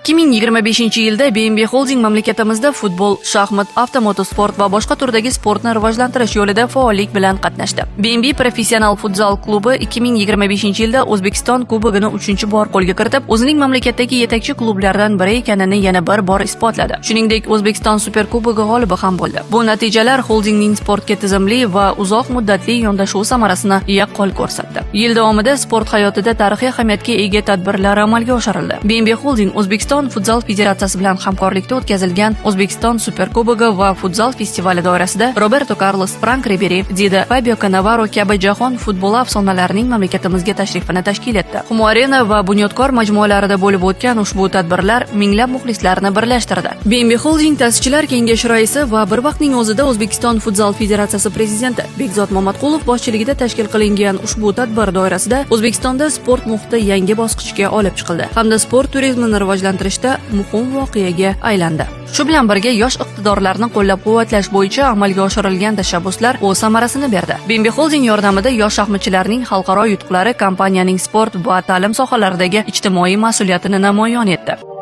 2025-yilda BNB Holding mamlakatimizda futbol, shaxmat, avtomotosport va boshqa turdagi sportni rivojlantirish yo'lida faollik bilan qatnashdi. BNB professional futzal klubi 2025-yilda O'zbekiston Kubogini 3-bor qo'lga kiritib, o'zining mamlakatdagi yetakchi klublardan biri ekanini yana bir bor isbotladi. Shuningdek, O'zbekiston Superkubogi g'olibi ham bo'ldi. Bu natijalar holdingning sportga tizimli va uzoq muddatli yondashuvi samarasini yaqqol ko'rsatdi. Yil davomida sport hayotida tarixiy ahamiyatga ega tadbirlar amalga oshirildi. BNB Holding O'zbekiston Futzal Federatsiyasi bilan hamkorlikda o'tkazilgan O'zbekiston Superkubogi va futzal festivali doirasida Roberto Karlos, Frank Riberi, Dida, Fabio Cannavaro kabi jahon futboli afsonalarining mamlakatimizga tashrifini tashkil etdi. Humo Arena va Bunyodkor majmualarida bo'lib o'tgan ushbu tadbirlar minglab muxlislarni birlashtirdi. BNB Holding ta'sischilar kengashi raisi va bir vaqtning o'zida O'zbekiston Futzal Federatsiyasi prezidenti Bekzod Mamatqulov boshchiligida tashkil qilingan ushbu tadbir doirasida O'zbekistonda sport muhiti yangi bosqichga olib chiqildi hamda sport turizmini rivojlantirishda muhim voqeaga aylandi. Shu bilan birga, yosh iqtidorlarni qo'llab-quvvatlash bo'yicha amalga oshirilgan tashabbuslar o'z samarasini berdi. BNB Holding yordamida yosh shaxmatchilarning xalqaro yutuqlari kompaniyaning sport va ta'lim sohalaridagi ijtimoiy mas'uliyatini namoyon etdi.